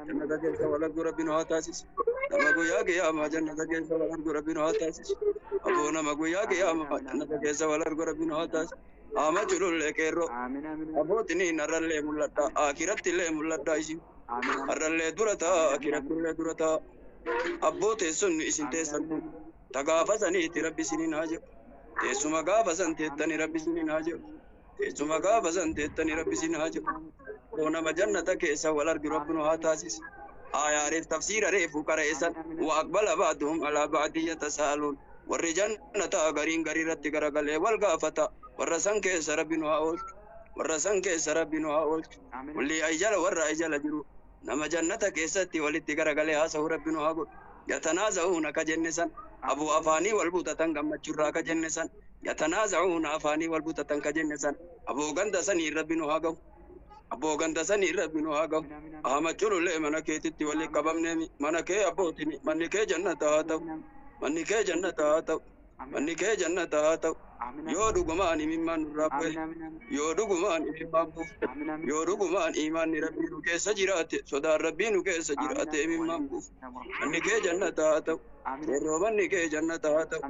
Jannata keessa wal argu Rabbi nu haa taasisu. Nama guyyaa qiyaamaa jannata keessa wal argu Rabbi nu haa taasisu. Aboo nama guyyaa qiyaamaa jannata keessa wal argu Rabbi nu haa taasisu. Ama culullee qeerroo. Abbootiin har'allee mul'adha. Akiratti illee mul'adha isin. Har'allee dura ta'a. Akiratti illee dura ta'a. Abboo teessumni isin teessan kun ta gaafa saniitti Rabbi isiniin haa jedhu. Teessuma gaafa san teettani Rabbi isiniin haa jedhu. Teessuma gaafa san teettani Rabbi isin haa jedhu. Aboo nama jannata keessa wal argu Rabbi nu haa taasisu. Aayaaleef tafsiira reefu qara'e san wa aqbala ba'duhum alaa ba'din yatasaaluun. Warri jannataa gariin garii irratti garagalee wal gaafata. Warra san keessa Rabbi nu haa oolchu. Warra san keessa Rabbi nu haa oolchu. Kullii ay jala warra ay jala jiru. Nama jannata keessatti walitti garagalee haasawu Rabbi nu haa godhu. Yatanaaza'uuna ka jenne san. Aboo afaanii wal butatan gammachurraa ka jenne san. Yatanaaza'uuna afaanii wal butatan ka jenne san. Aboo ganda saniin Rabbi nu haa gahu. Abboo ganda saniin Rabbi nu haa gahu. Ahmad Culullee mana keetitti wali qabamneemi. Mana kee abbootini. Manni kee jannata haa ta'u. Manni kee jannata haa ta'u. Manni kee jannata haa ta'u. Yoo dhugumaan imimmaan nurraa bu'e. Yoo dhugumaan imimmaan buufte. Yoo dhugumaan iimaanni Rabbii nu keessa jiraate. Sodaan Rabbii nu keessa jiraate imimmaan buufte. Manni kee jannata haa ta'u. Qeerroo manni kee jannata haa ta'u.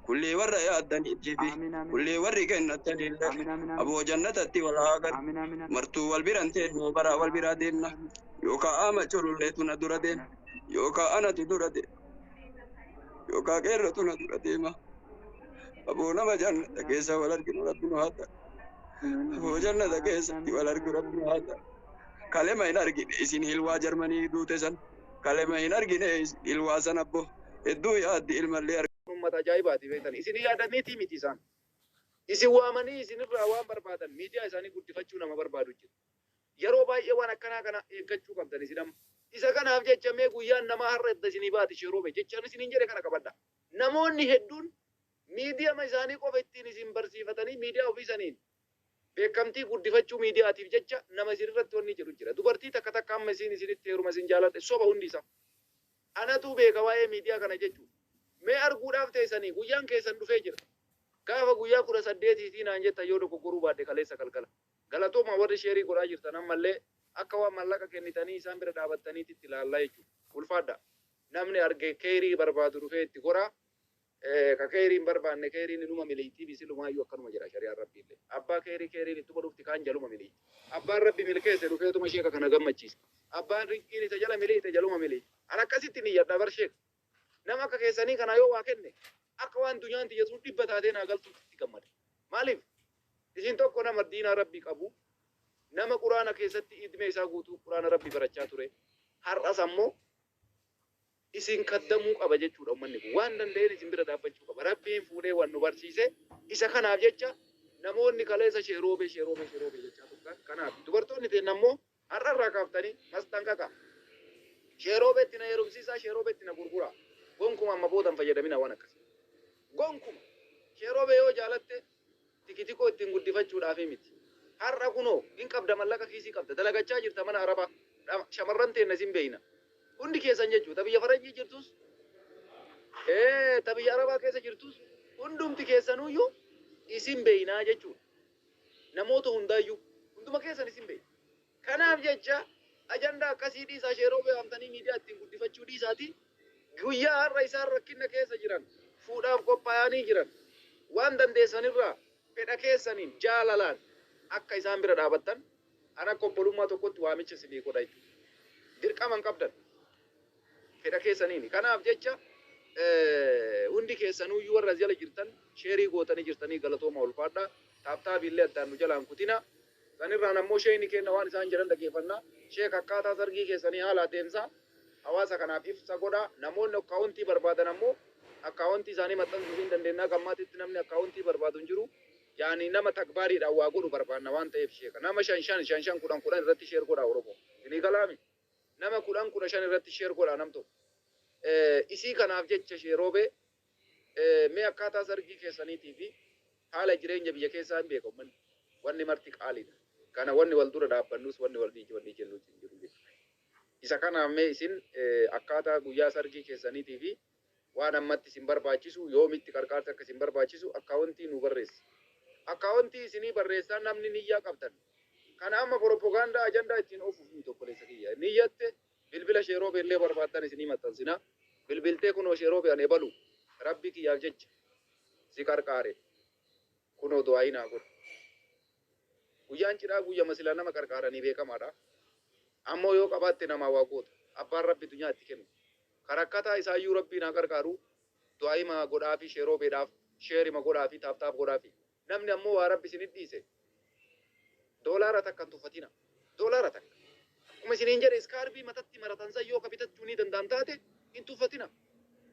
Kullii warra yaaddaniitii fi kullii warri kennattanillee aboo jannatatti wal haa agarru. Martuu wal biran teennuu baraa wal biraa deemna. Yookaa ama cululleetu na dura deema. Yookaa anatu dura deema. Yookaa qeerrotu na dura deema. Aboo nama jannata keessa wal arginu Rabbi nu haa ta'u. Aboo jannata keessatti wal argu Rabbi nu haa ta'u. Kalema hin argine isin hilwaa Jarmanii duute san. Kalema hin argine isin hilwaa san abbo. Hedduu yaaddi ilmallee arga. Ummata ajaa'ibaati beektanii. Isin yaadaniitii miti isaan. Isin waamanii isinirraa waan barbaadan miidiyaa isaanii guddifachuu nama barbaadu jira. Yeroo baay'ee waan akkanaa kana eeggachuu qabdan isin amma. Isa kanaaf jecha mee guyyaan namaa har'a edda isinii baati Sheeroobe jecha ani isiniin jedhe kana qabadhaa. Namoonni hedduun miidiyama isaanii qofa ittiin isin barsiifatanii miidiyaa ofii saniin beekamtii guddifachuu miidiyaatiif jecha nama isin irratti wanni jedhu jira. Dubartii takka takka amma isiin isinitti heeruma isin jaaladhe soba hundi isaa. Anatuu beeka waa'ee miidiyaa kana jechuuf. Mee arguudhaaf teessanii guyyaan keessan dhufee jira. Gaafa guyyaa 18tii naan jettan yoo dogoggoruu baadhe kaleessa galgala. Galatoomaa warri sheerii godhaa jirtan ammallee akka waan mallaqa kennitanii isaan bira dhaabattaniititti ilaallaa jechuudha. Ulfaadhaa. Namni arge keeyrii barbaadu dhufee itti goraa. Ka keeyrii hin barbaanne keeyriin inuma miliiyxii silumaayyuu akkanuma jedha shari'aan Rabbiillee. Abbaa keeyrii keeyriin ittuma dhufti kaan jaluma miliiyxi. Abbaan Rabbi milkeesse dhufeetuma sheeka kana gammachiisa. Abbaan rizqiin isa jala miliiyxe jaluma miliiyxi. An akkasitti niyyadha bar sheeka. Nama akka keessanii kanaa yoo waa kenne akka waan dunyaan tiyya tun dhibba taatee naa galtuutti itti gammada. Maaliif? Isin tokko nama diinaa Rabbii qabu, nama Qur'aana keessatti idmee isaa guutuu Qur'aana Rabbii barachaa ture, har'as ammoo isin kaddamuu qaba jechuudha ummanni kun. Waan danda'een isin bira dhaabbachuu qaba. Rabbiin fuudhee wan nu barsiise isa kanaaf jecha namoonni kaleessa shee roobee shee roobee shee roobee jechaa turtan kanaaf. Dubartoonni teenna ammoo har'a irraa kaaftanii masxanqaqa. Shee roobeetti na heerumsiisaa shee roobeetti na gurguraa. Gonkuma amma booda hin fayyadaminaa waan akkasii. Gonkuma. Shee roobee yoo jaalatte tikitikoo ittiin guddifachuudhaafii miti. Har'a kunoo hin qabda mallaqa kiisii qabda dalagachaa jirta mana arabaa shamarran teenna isin beeyna. Hundi keessan jechuu ta biyya faranjii jirtus ta biyya arabaa keessa jirtus hundumti keessanuyyuu isin beeynaa jechuudha. Namoota hundaayyuu hunduma keessan isin beeyna. Kanaaf jecha ajandaa akkasii dhiisaa sheeroo beekamtanii miidiyaa ittiin guddifachuu dhiisaatii guyyaa har'a isaan rakkinna keessa jiran fuudhaaf qophaayanii jiran waan dandeessanirraa fedha keessaniin jaalalaan akka isaan bira dhaabattan an akka obbolummaa tokkotti waamicha isinii godha jechuudha. Dirqama hin qabdan. Fedha keessaniini. Kanaaf jecha hundi keessanuuyyuu warra as jala jirtan sheerii gootanii jirtanii galatooma ulfaadhaa. Taaptaabiillee addaan nu jalaa hin kutinaa. Sanirraan ammoo sheeyni keenna waan isaan jedhan dhageeffanna. Sheek akkaataa sargii keessanii haala adeemsa hawaasa kanaaf ibsa godhaa. Namoonni akkaawontii barbaadan ammoo akkaawontii isaanii maxxansuufii hin dandeenna. Haga ammaatitti namni akkaawontii barbaadu hin jiru. Yaani nama takbaariidhaan waa godhu barbaanna waan ta'eef sheeka. Nama shan shan, shan shan, kudhan kudhan irratti share godhaa Oromoo. Isinii galaami? Nama 10 15 irratti share godhaa nam tokko. Isii kanaaf jecha shee Roobee mee akkaataa sargii keessaniitii fi haala jireenya biyya keessaa hin beeka ummanni. Wanni marti qaaliidha. Kana wanni wal dura dhaabbannus wanni wal wanni jennus hin jiru jechuudha. Isa kanaaf mee isin akkaataa guyyaa sargii keessaniitii fi waan ammatti isin barbaachisu yoomitti qarqaarsi akka isin barbaachisu akkaawontii nuu barreessi. Akkaawontii isinii barreessaa namni niyyaa qabdan. Kana amma poropogaandaa ajandaa ittiin oofuuf miti obboleessa kiyya. Niyyatte bilbila. Bilbila sheeroo beellee barbaaddan isinii maxxansina. Bilbiltee kunoo sheeroo be'an ebalu. Rabbi kiyyaaf jecha si qarqaare. Kunoo du'aayii naa godhu. Guyyaan cidhaa guyyama silaa nama qarqaaranii beekamaadha. Ammoo yoo qabaatte namaa waa goota. Abbaan Rabbi dunyaa itti kennu. Ka rakkataa isaayyuu Rabbiin haa qarqaaru. Du'aayima godhaafi sheeroo beedhaaf sheerima godhaafi tap tap godhaafi. Namni ammoo waa Rabbi isinit dhiise doolaara takka hin tuffatina. Doolaara takka. Akkuma isiniin jedhe iskaarbii matatti maratan san yoo ka bitachuu ni danda'an taate hin tuffatina.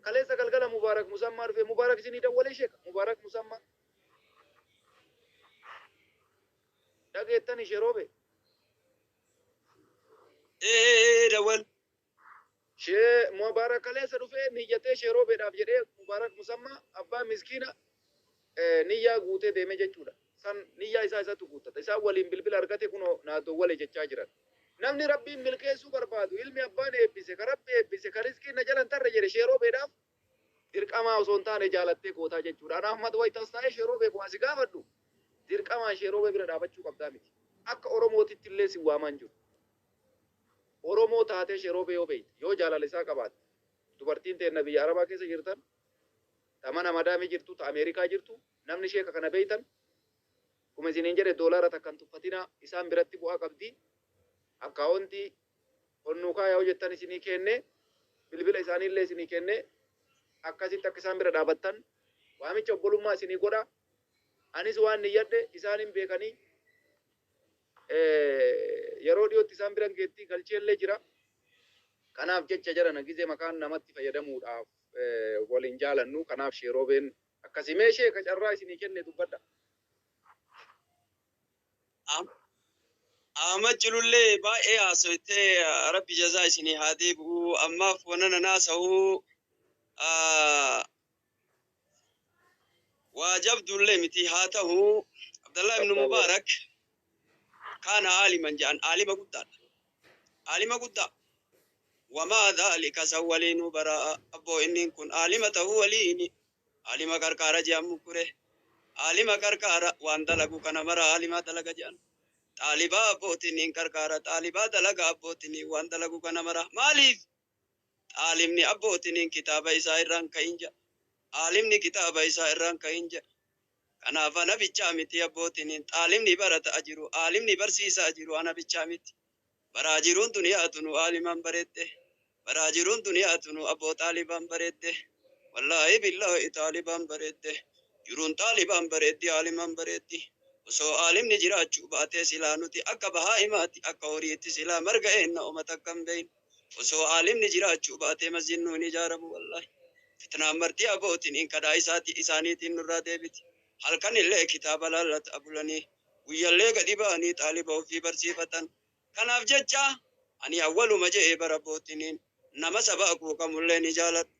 Kaleessa galgala Mubaarak Musammaa dhufe. Mubaarak isinii dawwalee sheeka. Mubaarak Musammaa. Dhageettani Sheroobe? Ee dawwal. Shee Mubaarak kaleessa dhufee niyyatee Sheroobeedhaaf jedhee Mubaarak Musammaa abbaa miskiina niyyaa guutee deeme jechuudha. San niyyaa isaa isatu guuttata. Isaan waliin bilbila argate kunoo naa dowwale jechaa jiran. Namni Rabbiin milkeessuu barbaadu ilmi abbaan eebbise ka Rabbi eebbise ka rizqiin na jala hin tarre jedhe Sheroobeedhaaf dirqamaa osoo hin taane jaalattee gootaa jechuudha. Ana Ahmad wayta as taa'ee Sheroobee koo asi gaafadhu dirqamaan Sheroobee bira dhaabachuu qabdaa miti. Akka Oromootitti illee sin waamaa hin jiru. Oromoo taatee Sheroobee yoo beeyte, yoo jaalala isaa qabaatte, dubartiin teenna biyya Arabaa keessa jirtan, ta mana madaamii jirtu, ta Ameerikaa jirtu, namni sheeka kana beeytan, akkuma isiniin jedhe doolaara takka hin tuffatinaa, isaan biratti bu'aa qabdi. Akkaawontii ol nuu kaayaa yoo jettan isinii keennee, bilbila isaaniillee isinii keennee, akkasitti akka isaan bira dhaabattan waamicha obbolummaa isinii godha. Anis waan niyyadhe isaan hin beekanii yeroo dhiyootti isaan biran geetti galcheellee jira. Kanaaf jecha jarana gizee maqaan namatti fayyadamuudhaaf wal hin jaalannu. Kanaaf Sheeroobeen akkasi. Mee sheeka carraa isinii kenne dubbadha. Ahmad Culullee baay'ee haasoytee Rabbi jazaa isinii haa deebi'u. Ammaaf wana nan haasahu waa jabduullee miti haa tahu. Abdallah ibn Mubaarak kaana aaliman jedhan aalima guddaadha. Aalima guddaa. Wamaa dhaalika san waliinuu baraa'a. Abboo inniin kun aalima tahuu waliini. Aalima qarqaara je'an mukkure. Aalima qarqaara waan dalagu kana mara aalimaa dalaga je'an. Xaalibaa abbootiin qarqaara xaalibaa dalaga abbootiin waan dalagu kana mara. Maaliif? Xaalimni abbootiin kitaaba isaa irraan ka'in jedha. Aalimni kitaaba isaa irraan ka'in jedha. Kanaaf ana bichaa miti abbootiin xaalimni barata jiru aalimni barsiisaa jiru ana bichaa miti. Baraa jiruun duniyaa tunu aalimaan bareedde. Baraa jiruun duniyaa tunu abboo xaalibaan bareedde. Wallaahi billaahi xaalibaan bareedde. Jiruun xaalibaan bareeddi aalimaan bareeddi. Osoo aalimni jiraachuu baatee silaa nuti akka bahaa'imaatti akka horiitti silaa marga eenna oma takka hin beeynu. Osoo aalimni jiraachuu baatee masjidnuu hin ijaaramu wallaahi. Fitnaan marti abbootiin kadhaa isaati isaaniitiin nurraa deebiti. Halkan illee kitaaba laallata bulanii guyyallee gadi ba'anii xaaliba ofii barsiifatan. Kanaaf jecha ani awwaluma je'ee bara abbootiin nama sabaa quuqamullee ni jaaladha.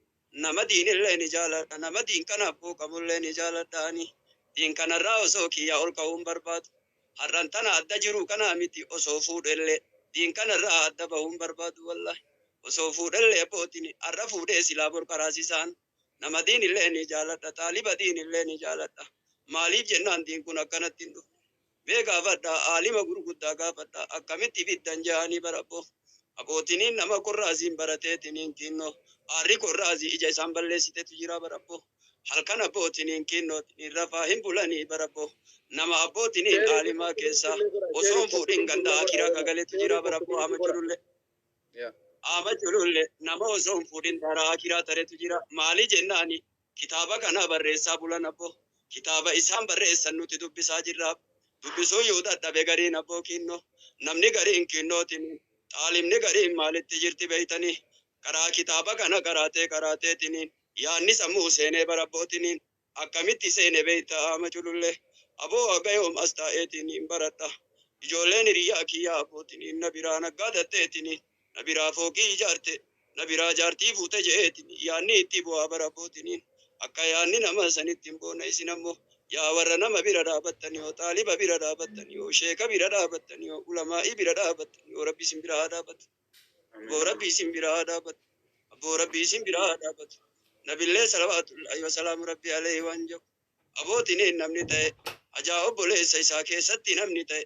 Nama diinillee ni jaaladha. Nama diin kanaaf quuqamullee ni jaaladha ani. Diin kanarraa osoo kiyyaa ol ka'uun barbaadu. Har'an tana adda jiru kanaa miti osoo fuudhellee diin kanarraa adda bahuun barbaadu wallahi. Osoo fuudhellee abbootiin har'a fuudhee silaa bor karaasisaan. Nama diinillee ni jaaladha. Xaaliba diinillee ni jaaladha. Maaliif jennaan diin kun akkanatti hin dhufne. Mee gaafadha aalima gurguddaa gaafadha akkamitti fiddan ja'anii bara abboo. Abbootiniin nama korraasiin barateetiniin kiinnoo aarri korraasii ija isaan balleessitetu jira bara abboo. Halkan abbootiniin kiinnootiniin rafaa hin bulanii bara abboo. Nama abbootiniin aalimaa keessaa osoo hin fuudhin ganda akiraa kagaletu jira bara abboo Ahmad Culullee. Ahmad Culullee nama osoo hin fuudhin daaraa akiraa taretu jira. Maali jennaani kitaaba kana barreessaa bulan abboo. Kitaaba isaan barreessan nuti dubbisaa jirra. Dubbisuu yoo dadhabe gariin abboo kiinnoo. Namni gariin kiinnootiin xaalimni gariin maalitti jirti beeytanii. Karaa kitaaba kana karaatee karaateetiniin yaanni sammuu seenee bara abbootiiniin akkamitti seene beeyta Ahmad Culullee. Aboo haga yoom as taa'eetiniin baradha. Ijoolleen hiriyyaa kiyyaa abbootiiniin na biraa naggaadateetiniin na biraa fooqii ijaarte na biraa jaartii fuute je'eetiin yaanni itti bu'aa bara abbootiiniin. Akka yaanni nama sanitti hin boona isin ammoo yaa warra nama bira dhaabattanii yoo xaaliba bira dhaabattanii yoo sheeka bira dhaabattanii yoo ulamaa'ii bira dhaabattanii yoo rabbi isin bira haa dhaabatu. Abboo rabbi isin bira haa dhaabatu. Abboo rabbi isin bira haa dhaabatu. Nabillee salawaatullaahi wa salaamu rabbi alayhi waan jedhu. Abootiin namni ta'e ajaa obboleessa isaa keessatti namni ta'e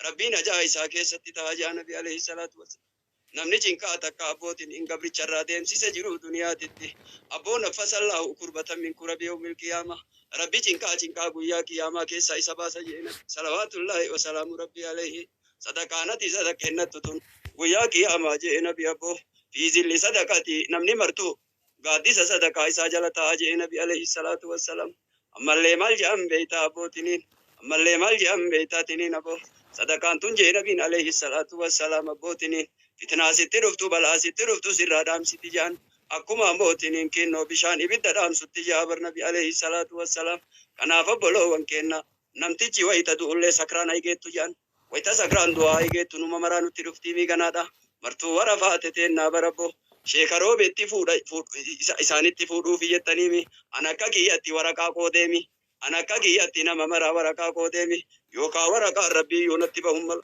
rabbiin ajaa isaa keessatti ta'a jaa nabi alayhi salaatu wasalaam. Namni cinqaa takka abbootiin hin gabricharraa deemsise jiru duniyaatitti. Abboo naffasallaahu kurbatan min kurabi yawmil qiyaama. Rabbi cinqaa cinqaa guyyaa qiyaamaa keessaa isa baasa jeena. Salawaatullaahi wasalaamu rabbi alayhi. Sadaqaanati sadaqeennattu tun guyyaa qiyaamaa jee nabi abboo. Fi zilli sadaqati namni martuu gaaddisa sadaqaa isaa jala ta'a jee nabi alayhi salaatu wassalaam. Ammallee maal jedhan beeytaa abbootiniin? Ammallee maal jedhan beeytaa tiniin aboo? Sadaqaan tun jee nabiin alayhi salaatu wassalaam abbootiniin. Fitnaa sitti dhuftu, balaa sitti dhuftu sirraa dhaamsiti jedhan. Akkuma abbootiniin kinnoo bishaan ibidda dhaamsutti jedha bar nabi alayhi salaatu wassalaam. Kanaaf obboloowwan keenna, namtichi wayita du'ullee sakraan haygeettu jedhan. Wayita sakraan du'aa haygeettu numa maraa nutti dhuftii miiganaadha. Martuu wara faate teennaa barabbo. Sheeka Roobeetti fuudha isaanitti fuudhuufi jettaniimi. An akka kiyyatti waraqaa qoodeemi. An akka kiyyatti nama maraa waraqaa qoodeemi. Yookaa waraqaan rabbii yoo natti bahun mala.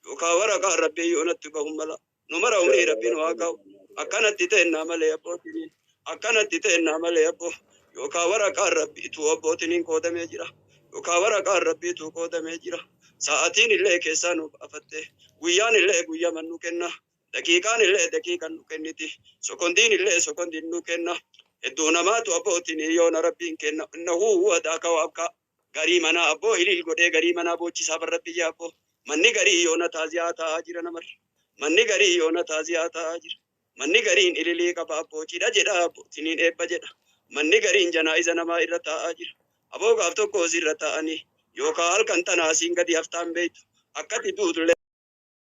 Yookaa waraqaan rabbii yoo natti bahun mala. Nu mara umrii rabbiin waa kaa'u. Akkanatti teennaa malee abbootiniin. Akkanatti teennaa malee abbo. Yookaa waraqaan rabbiitu abbootiniin qoodamee jira. Yookaa waraqaan rabbiitu qoodamee jira. Sa'atiin illee keessaa nu baafatte. Guyyaan illee guyyaman nu kenna. Daqiiqaan illee daqiiqan nu kenniti. Sokondiin illee sokondiin nu kenna. Hedduu namaatu abbootiin yoona rabbiin kenna. Innahu huwa daaka wa abkaa. Garii manaa abboo iliil godhee garii manaa boochisaa bar rabbi jee abboo. Manni garii yoona taaziyaa taa'aa jira namarra. Manni garii yoona taaziyaa taa'aa jira. Manni gariin ililii qaba abboo cidha jedha abbootiniin eebba jedha. Manni gariin janaa'iza namaa irra taa'aa jira. Aboo gaaf tokko sirra taa'anii yookaa halkan tanaa siin gadi haftaan beeytu. Akkati duutullee.